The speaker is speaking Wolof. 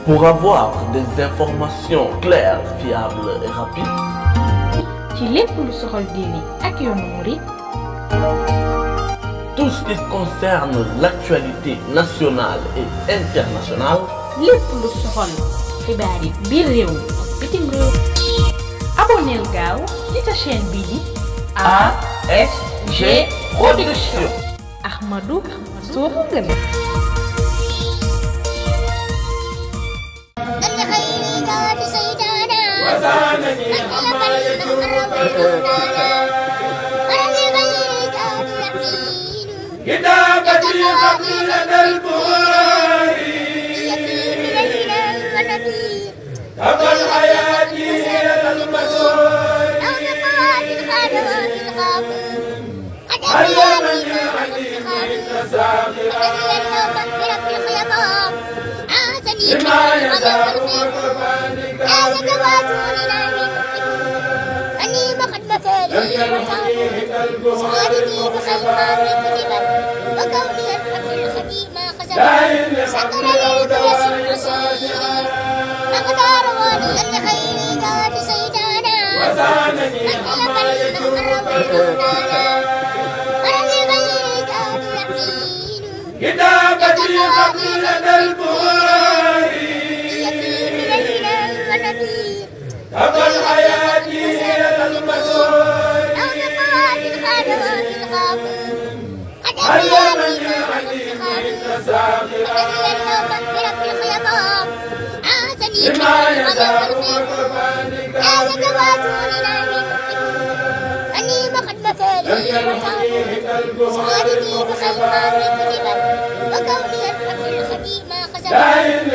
Pour avoir des informations claires, fiables et rapides, ci lépp lu soxal diine ak yoonu murid, tout ce qui concerne l'actualité nationale et internationale, lépp lu soxal xibaar yi biir réew mi ak bitim réew. abonneel gaaw ci sa chaîne bii di ASG Production. Ahmadou Sokhna. كتابتي قبل البخاري أبا الحياة هي المسؤول علمني عليم التسامح لما يزال قربانك كتابتي قبل البخاري أبا الحياة هي المسؤول علمني عليم التسامح لما يزال قربانك لا إن